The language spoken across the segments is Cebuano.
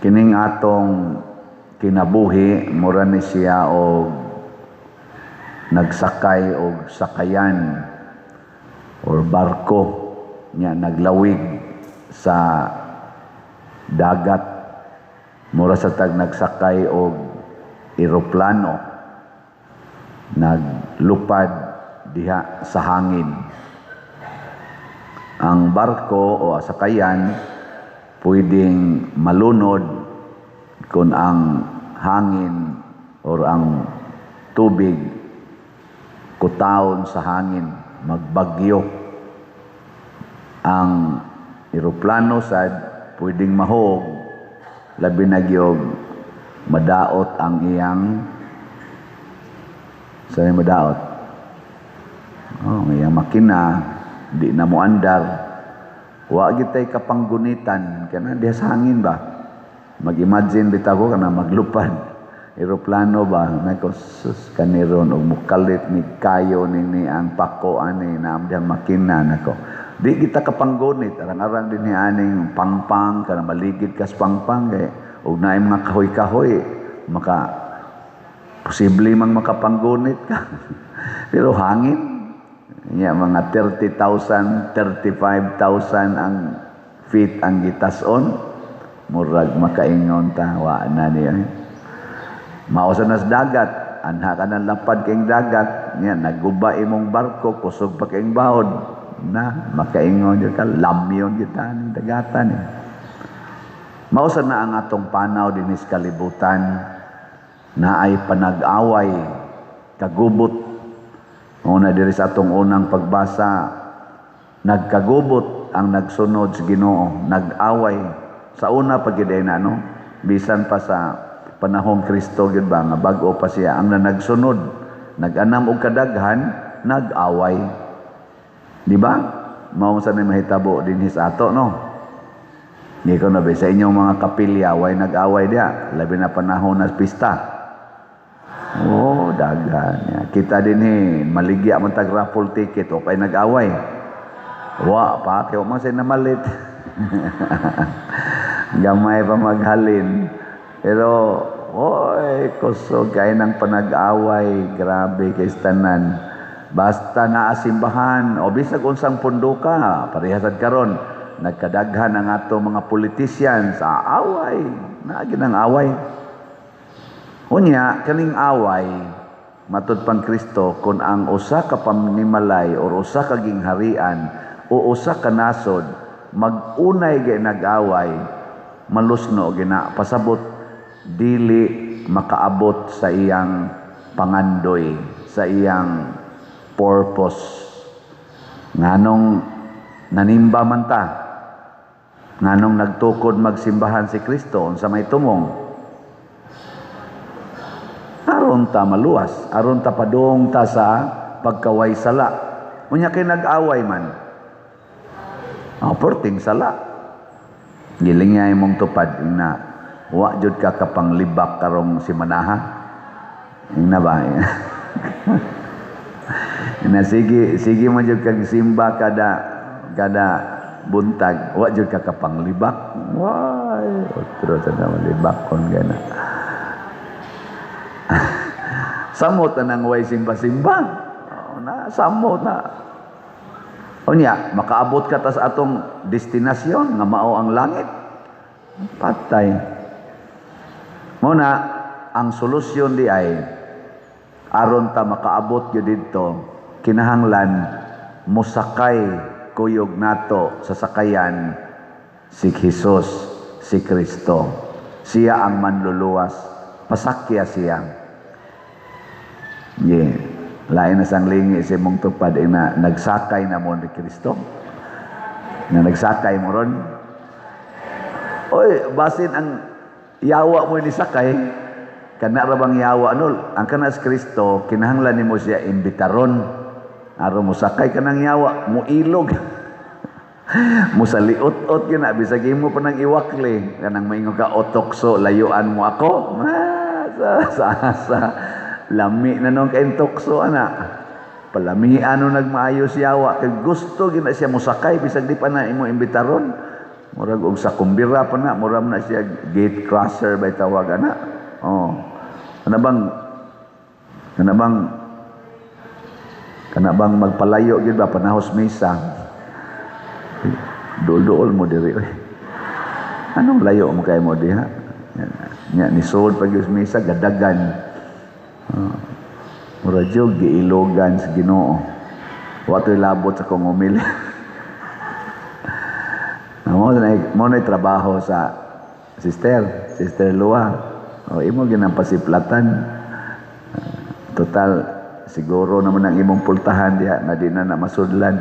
Kining atong kinabuhi, mura ni siya og nagsakay og sakayan or barko nya naglawig sa dagat. Mura sa tag nagsakay og eroplano, naglupad diha sa hangin. Ang barko o sakayan pwedeng malunod kung ang hangin or ang tubig kutaon sa hangin, magbagyo. Ang eroplano sad pwedeng mahog, labi na gyud madaot ang iyang sa madaot. Oh, ang iyang makina di na moandar. Wa gitay kapanggunitan kana diha sa hangin ba. Mag-imagine bitaw ko kana maglupad eroplano ba, nako, sus, kaniron og mukalit ni kayo ni ang pako ani na dihang makina, nako. Di kita kapanggunit, arang-arang din ni aning pangpang kana maligid kas pangpang kay og naay mga kahoy-kahoy, maka posible mang makapanggunit ka. Pero hangin nya, mga 30,000, 35,000 ang feet ang gitason, murag makaingon ta, wa na niya. Mao sa nas dagat, anha ka ng lapad kayong dagat, nya nagguba imong barko, kusog pa kayong bahod, na makaingon jud ka, lamyon kita ning dagatan eh. Mao sa na ang atong panaw dinhi sa kalibutan, na ay panag-away, kagubot. Una diri sa atong unang pagbasa, nagkagubot ang nagsunod sa Ginoo, nag-away. Sa una pa gyud na, no, bisan pa sa panahong Kristo gyud ba nga bag-o pa siya, ang nagsunod, nag-anam og kadaghan, nag-away. Di ba? Mao sa ni mahitabo dinhi sa ato, no. Di ko na ba sa inyong mga kapilya way nag-away diha, labi na panahon na pista. Oh, daghan. Kita dinhi maligya man tag raffle ticket o kay nag-away. Wa pa kay man say namalit. Gamay pa maghalin. Pero oy, kusog kay ng panag-away, grabe kay tanan. Basta naa simbahan o bisag unsang punduka, parehas sad karon nagkadaghan ang ato mga politician sa away, naa ang away. Unya, kaning away, matud pang Kristo, kung ang usa ka pamanimalay or usa ka gingharian o usa ka nasod magunay gay nag-away, malusno gina, pasabot dili makaabot sa iyang pangandoy, sa iyang purpose. Nganong nanimba man ta? Nganong nagtukod magsimbahan si Kristo? Unsa may tumong? Aron ta maluwas, aron ta padung ta sa pagkaway sala. Unya kay nag-away man. Oh, perting sala. Giling niya imong tupad na wa jud ka kapanglibak karong simanaha. Ingna ba? Na sige sige mo jud kag simba kada kada buntag, wa jud ka kapanglibak. Way, otro sa na malibak kon gana. Samot na nang way simba-simba. Oh, na samot na. Unya, makaabot ka ta sa atong destinasyon nga mao ang langit. Patay. Mao na ang solusyon di ay aron ta makaabot gyud didto, kinahanglan mosakay kuyog nato sa sakayan si Jesus, si Kristo. Siya ang manluluwas. Pasakya siya. Yeah. Lain na sang lingi si mong tupad eh, na nagsakay na mo ni Kristo. Na nagsakay mo ron. Oy, basin ang yawa mo ni sakay, kana ra bang yawa no, ang kana si Kristo kinahanglan nimo siya imbitaron. Aron mo sakay kanang yawa, mo ilog. Musaliot-ot gyud na bisag imo pa nang iwakli, kanang maingon ka otokso, layuan mo ako. Ah, sa lami na nung kaintokso ana. Palamian no nagmaayo siya wa kay gusto gina siya mosakay bisag di pa na imo imbitaron. Murag og sa kumbira pa na, murag na siya gate crasher bay tawag ana. Oh. Kana bang magpalayo gyud ba panahos misa. Duol-duol mo diri oy. Anong layo mo kay mo diha? Nya ni sud pag misa gadagan. Oh. Mura jud giilogan sa Ginoo. Wa to'y labot sa kong umili. Mo na trabaho sa sister, Sister Lua. O imo ginang pasiplatan. Total siguro naman ang imong pultahan diha na di na na masudlan.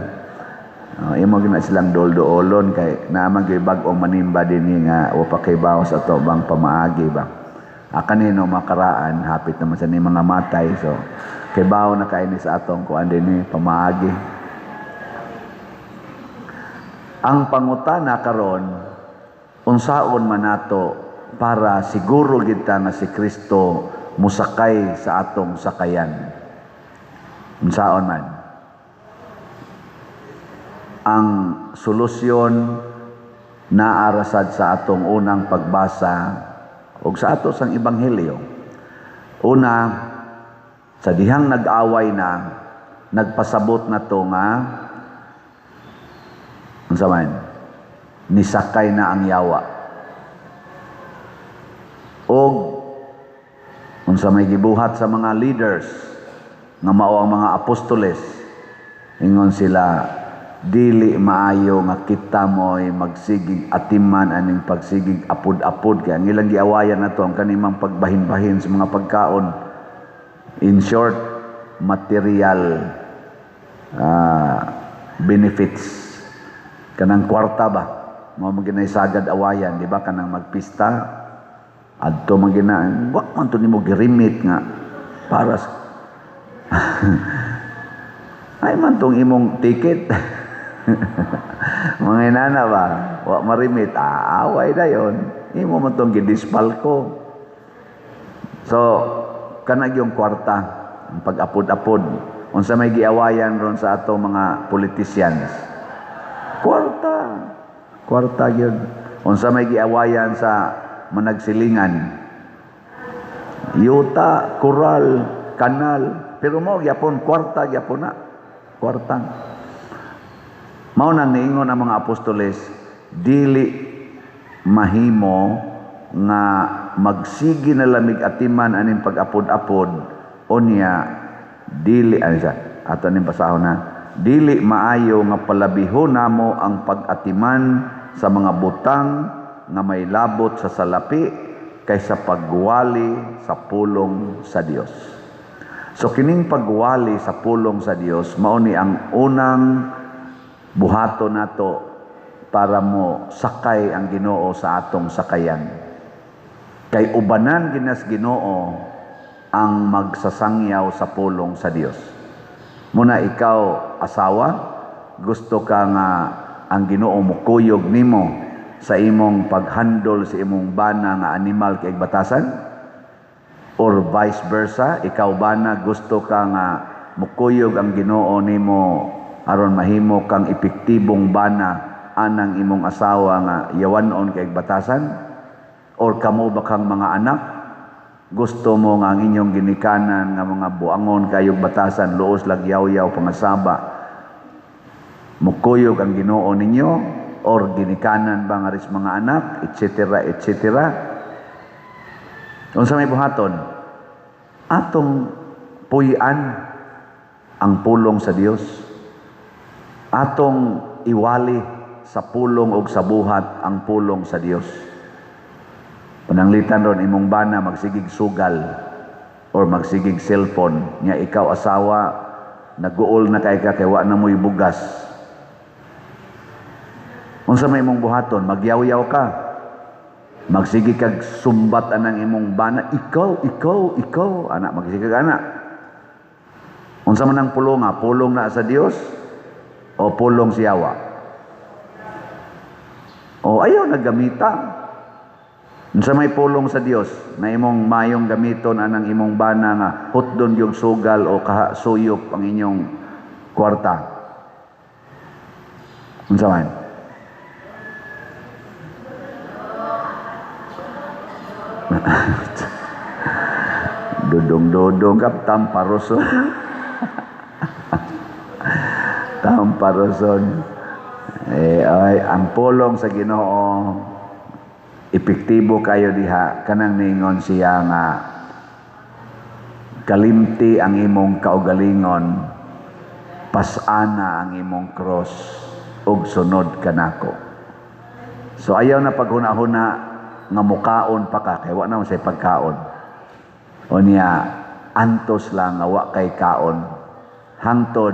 O, imo gina silang dol-doolon kay naa man gyud bag-ong manimba dinhi nga wa pa kay bawo sa ato bang pamaagi ba. Ah, kanino makaraan hapit naman sa ni mga matay, so kay bawo na kay ni sa atong kuan dinhi pamaagi. Ang pangutana karon, unsaon man nato para siguro kita nga si Kristo musakay sa atong sakayan? Unsaon man? Ang solusyon naarasad sa atong unang pagbasa ug sa ato sang ebanghelyo. Una, sa dihang nag-away na, nagpasabot na to nga unsa man, nisakay na ang yawa. Og unsa may gibuhat sa mga leaders nga mao ang mga apostoles, ingon sila, dili maayo nga kita mo'y magsigig atiman aning pagsigig apod-apod kay ang ilang giawayan nato ang kanimang pagbahin-bahin sa mga pagkaon. In short, material benefits. Kanang kwarta ba? Mao man ginay sagad awayan, di ba? Kanang magpista, adto man gina, wa man to nimo girimit nga para sa ay man tong imong ticket. Mga inana ba? Wa marimit, away dayon. Imo man tong gidispalko. So, kanag yung kwarta, ang pag-apod-apod. Unsa may giawayan ron sa ato mga politicians? Kwarta. Kwarta gyud. Unsa may giawayan sa managsilingan? Yuta, koral, kanal, pero mo gyapon kwarta gyapon na. Kwarta. Mao nang niingon ang mga apostoles, dili mahimo nga magsigi na lamig atiman aning pag-apod-apod unya dili ano siya ato ning basahon na dili maayo nga palabihon namo ang pag-atiman sa mga butang nga may labot sa salapi kaysa pagwali sa pulong sa Dios. So kining pagwali sa pulong sa Dios mao ni ang unang buhaton nato para mo sakay ang Ginoo sa atong sakayan. Kay ubanan ginas Ginoo ang magsasangyaw sa pulong sa Dios. Muna ikaw asawa, gusto ka nga ang Ginoo mukuyog nimo sa imong paghandol sa imong bana nga animal kay batasan? Or vice versa, ikaw bana gusto ka nga mukuyog ang Ginoo nimo aron mahimo kang epektibong bana anang imong asawa nga yawanon kay batasan? Or kamo ba kang mga anak, gusto mo nga ang inyong ginikanan nga mga buangon kayog batasan, luos lag yaw-yaw pangasaba, mukuyog ang Ginoo ninyo or ginikanan ba nga ris mga anak, etc., etc.? Unsa may buhaton? Atong puy-an ang pulong sa Dios. Atong iwali sa pulong og sa buhat ang pulong sa Dios. Pananglitan ron imong bana magsigig sugal or magsigig cellphone nya ikaw asawa naguol na kay ka kay wa na mo'y bugas. Unsa may imong buhaton? Magyawyaw ka. Magsige kag sumbat anang imong bana, ikaw, ikaw, ikaw, anak, magsige kag anak. Unsa man ang pulong nga? Pulong na sa Dios o pulong siyawa? O ayaw naggamita. Unsa may pulong sa Dios na imong mayong gamiton anang imong bana nga hutdon yung sugal o kaha suyop ang inyong kwarta? Unsa man? Dudong-dudong kap tamparoson. Tamparoson. Eh, ay, ang pulong sa Ginoo epektibo kayo diha, kanang ningon siya nga kalimti ang imong kaugalingon, pasana ang imong cross ug sunod kanako. So ayaw na paghuna-huna nga mukaon pa ka kay wa na say pagkaon. O niya antos lang nga wa kay kaon hangtod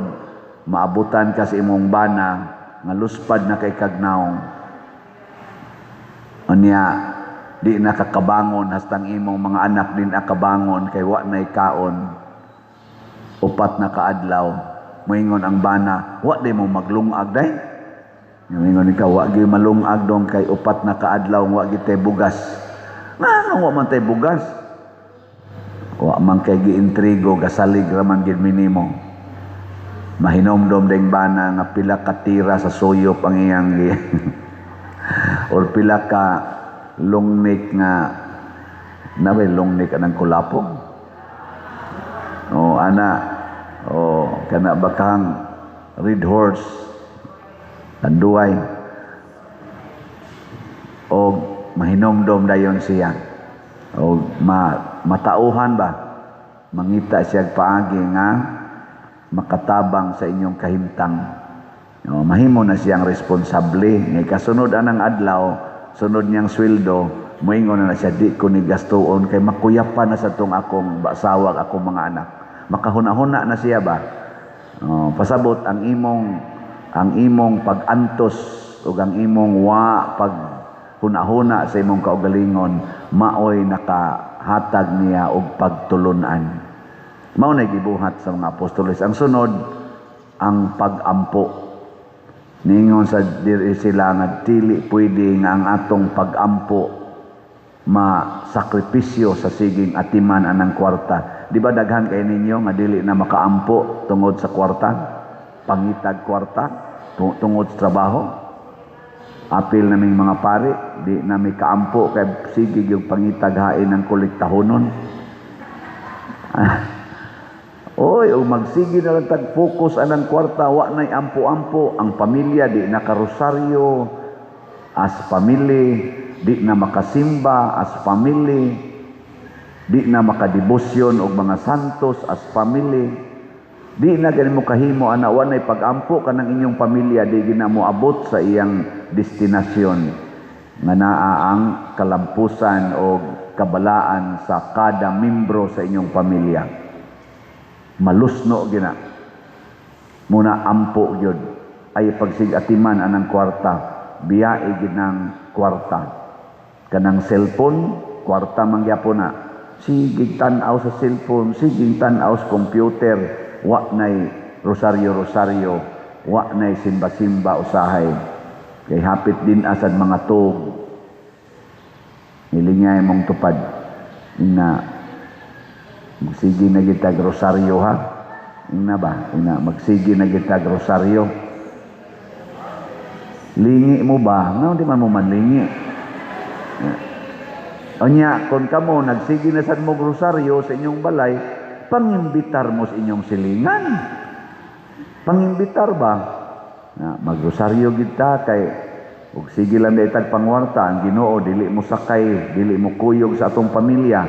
maabutan ka sa imong bana nga luspad na kay kagnaong. O niya di na kakabangon hastang imong mga anak din akabangon kay wa nay kaon 4 na kaadlaw. Moingon ang bana, wa di mo maglungag day. Moingon ikaw, wa gyud malungag dong kay 4 na kaadlaw wa gyud tay bugas. Nga wa man tay bugas? Wa man kay giintrigo, gasalig ra man gyud minimo. Mahinomdom ding bana nga pila ka tira sa suyop ang iyang gi or pila ka lungnik nga nabe lungnik anang kulapong. O ana, o kana bakang red horse tanduay. O mahinomdom dayon siya. O matauhan ba mangita siya paagi nga makatabang sa inyong kahimtang. O, mahimo na siyang responsable. Ngay kasunod anang adlaw, sunod niyang sweldo, moingon na siya, di ko ni gastuon kay makuyapan na sa tong akong basawag, akong mga anak. Makahuna-huna na siya ba? O, pasabot ang imong pag-antos ug ang imong wa pag huna-huna sa imong kaugalingon maoy nakahatag niya og pagtulunan. Mao na gibuhat sa mga apostoles. Ang sunod, ang pag-ampo. Ningon sa diri sila nga dili pwede nga ang atong pag-ampo masakripisyo sa siging atiman anang kwarta. Di ba daghan kay ninyo nga dili na makaampo tungod sa kwarta? Pangitag kwarta tungod sa trabaho? Apil naming mga pari, di nami kaampo kay sige yung pangitag hain ng kolektahonon. Oy, o magsige na lang tag focus anang kwarta, wa nay ampo-ampo, ang pamilya di nakarosaryo as family, di na makasimba as family, di na makadebosyon og mga santos as family, di na gani mo kahimo ana, wa nay pag-ampo kanang inyong pamilya, di gina mo abot sa iyang destinasyon nga naa ang kalampusan o kabalaan sa kada membro sa inyong pamilya. Malusno gina muna ampo gyud ay pagsigatiman anang kwarta, biyae gid ng kwarta. Kanang cellphone, kwarta man gyapon na. Sige tan-aw sa cellphone, sige tan-aw sa computer, wa nay rosaryo-rosaryo, wa nay simba-simba usahay. Kay hapit din asad mga tug. Nilingay mong tupad. Ina, magsige na gitag rosaryo ha. Ina ba? Ina, magsige na gitag rosaryo. Lingi mo ba? Nga, di man mo manlingi. Onya, kung kamo nagsige na sad mo rosaryo sa inyong balay, pangimbitar mo sa inyong silingan. Pangimbitar ba? Na, magrosaryo kita kay ug sige lang daytag pangwarta ang Ginoo, dili mo sakay, dili mo kuyog sa atong pamilya,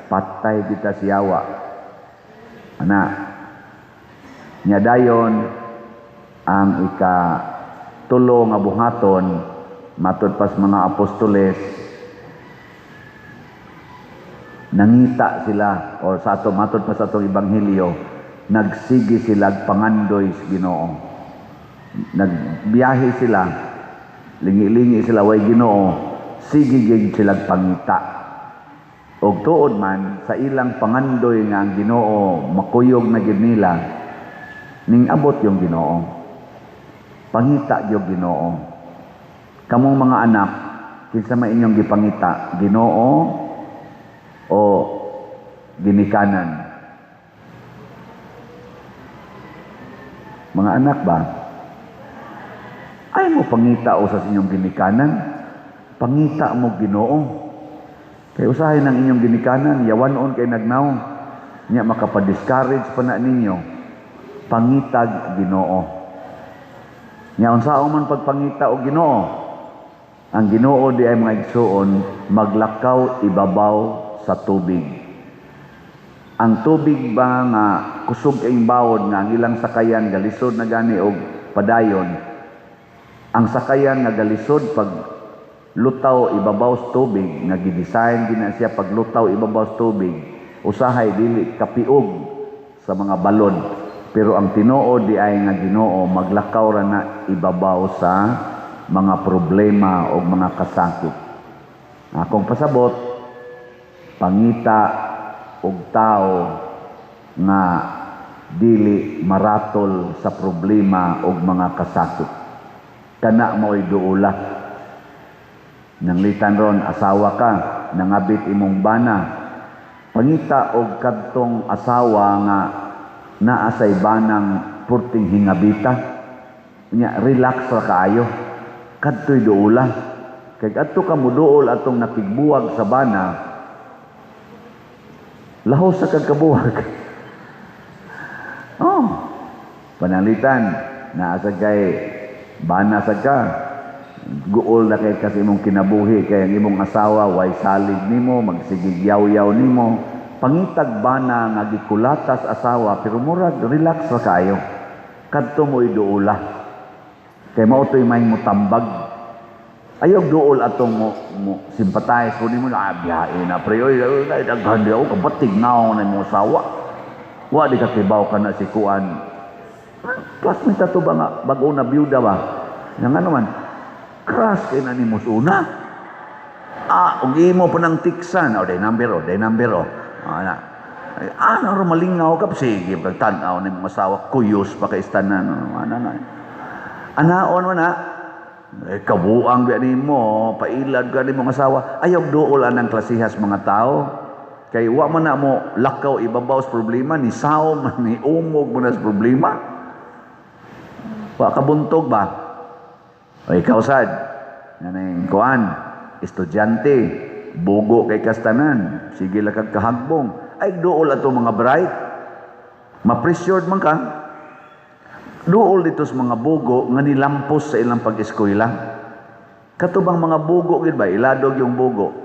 patay kita siyawa. Ana, nya dayon ang ika-tulo nga buhaton matud pas mga apostoles, nangita sila o sa ato matud pa sa atong ebanghelyo, nagsige sila pangandoy sa Ginoo. Nagbiyahe sila, lingi-lingi sila way Ginoo, sige gyud sila pangita. Og tuod man sa ilang pangandoy nga ang Ginoo makuyog na gyud nila, ning abot yung Ginoo. Pangita gyud Ginoo. Kamong mga anak, kinsa may inyong gipangita, Ginoo o ginikanan? Mga anak ba? Ay mo pangita o sa inyong ginikanan, pangita mo Ginoo. Kay usahay ng inyong ginikanan, yawanon kay nagnaw. Nya makapa-discourage pa na ninyo. Pangitag Ginoo. Nya unsaon man pagpangita og Ginoo? Ang Ginoo di ay, mga igsuon, maglakaw ibabaw sa tubig. Ang tubig ba nga kusog kay bawod nga ang ilang sakayan galisod na gani og padayon. Ang sakayan nga galisod pag lutaw ibabaw sa tubig, nga gidesign gina siya pag lutaw ibabaw sa tubig, usahay dili kapiog sa mga balod. Pero ang tinuod di ay nga Ginoo maglakaw ra na ibabaw sa mga problema o mga kasakit. Akong pasabot, pangita og tao nga dili maratol sa problema og mga kasakit. Kana mao'y duula. Nanglitan ron, asawa ka, nangabit imong bana. Pangita og kadtong asawa nga naa say banang purting hingabita. Nya relax ra kaayo. Kadto'y duula. Kay adto ka muduol atong nakigbuwag sa bana, lahos sa kag kabuwag. Oh, pananglitan, naa sa kay bana sa ka, guol na kay kasi imong kinabuhi kay ang imong asawa way salig nimo, magsigig yaw-yaw nimo. Pangitag bana nga gikulatas asawa pero murag relax ra kaayo. Kadto mo iduula. Kay mao to'y may mutambag. Ayaw duol atong mo sympathize ko nimo na biyahe na pre, oy ay daghan di ako kabatig naon na imong asawa. Wa di ka kibaw ka na si kuan. Classmate ato ba nga bag-o na byuda ba? Nga ano man, crush kay na nimo una. Ah, ug imo pa nang tiksan. O, day number, o, day number, o. Ah, na. Ay, ano, ro malingaw ka? Sige, pagtanaw na imong asawa, kuyos pa kay istanan. Ano na. Anaon mo na. Eh, kabuang biya nimo, pailad ka nimong asawa. Ayaw duol anang klasihas mga tao. Kay wa man na mo lakaw ibabaw sa problema, ni sao man, ni umog mo na sa problema. Wa kabuntog ba? O ikaw sad, naning kuan, estudyante, bugo kay kastanan, sige lang kag kahagbong. Ay duol ato mga bright. Ma-pressured man ka. Duol dito sa mga bugo nga nilampos sa ilang pag-eskwela. Katubang mga bugo gid ba, iladog yung bugo.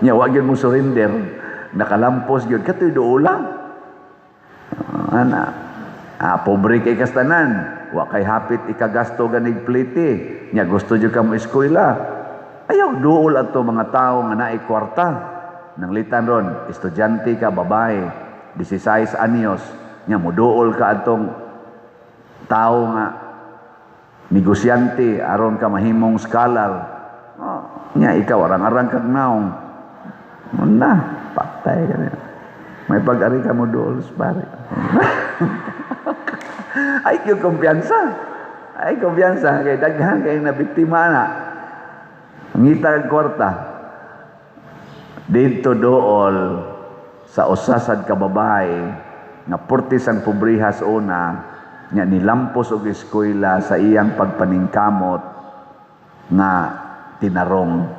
Nya wa gyud mo surrender, nakalampos gyud katoy duola. Ah, ana. Ah, pobre kay kastanan, wa kay hapit ikagasto ganig plite. Nya gusto jud ka mo eskwela. Ayaw duol ato mga tao nga naay kwarta. Nanglitan ron, estudyante ka, babae, 16 anyos, nya moduol ka atong tao nga negosyante aron ka mahimong scholar. Oh, nya ikaw arang-arang kag naong. Na, patay ka na. May pag-ari ka mo duol, pare. Ay, yung kumpiyansa. Ay, kumpiyansa. Kay daghan kay na biktima na. Ngita kag kwarta. Dito dool sa usasad ka babae nga purtis ang pobrehas una nya nilampos og eskwela sa iyang pagpaningkamot nga tinarong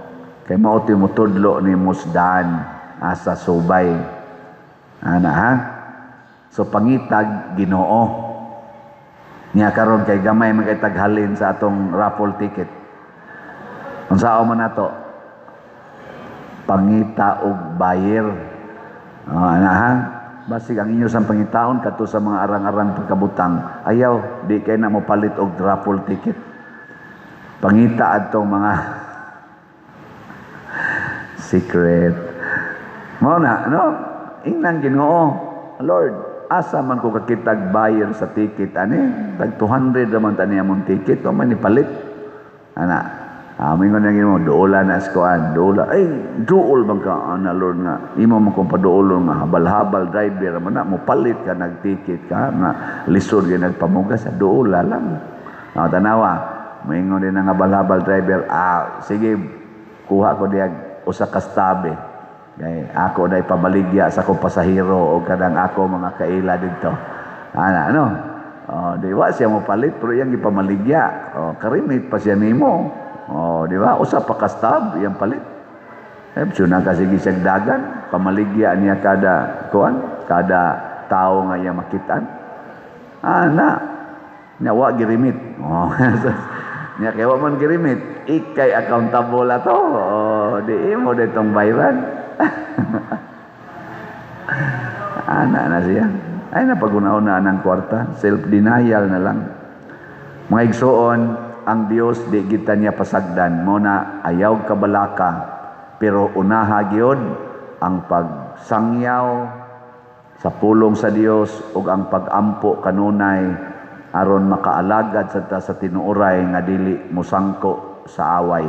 kay mao ti motudlo ni Musdan asa subay ana ha. So pangitag Ginoo. Niya karon kay gamay man kay taghalin sa atong raffle ticket, unsaon man nato? Pangita og buyer. Oh, ana ha. Basig ang inyo sang pangitaon kadto sa mga arang-arang pagkabutang. Ayaw, di kay na mo palit og raffle ticket. Pangita adtong mga secret. Mao na, no? Ingnan Ginoo, "Lord, asa man ko kakitag buyer sa ticket ani? Tag 200 raman tani among ticket, wa man ni palit." Ana. Amin ko na Ginoo, duola na askuan, duola. Ay, duol bang ka, ana Lord nga. Imo mo kong paduolon nga habal-habal driver man na mo palit ka nagticket ka nga lisod gyud nagpamugas sa duola lang. Ah, tanawa, moingon din ang habal-habal driver, "Ah, sige, kuha ko diag usa ka stabe. Kay ako na ipabaligya sa akong pasahero o kanang ako mga kaila didto." Ana, ano? Oh, di ba siya mo palit pero iyang ipamaligya. Oh, karimit pa siya nimo. Oh, di ba? Usa pa ka stab iyang palit. Eh, na kasi siyag dagan, pamaligya niya kada kuan, kada tao nga iya makitaan. Ah, na. Nya wa girimit. Oh. Nya kay wa man girimit, ikay accountable ato. Oh, di imo ditong bayran. Ana na siya. Ay na pag-una-una ng kwarta, self-denial na lang. Mga igsoon, ang Dios di kita niya pasagdan. Mo na ayaw kabalaka, pero unaha gyud ang pagsangyaw sa pulong sa Dios ug ang pagampo kanunay aron makaalagad sa ta sa tinuoray nga dili mosangko sa away.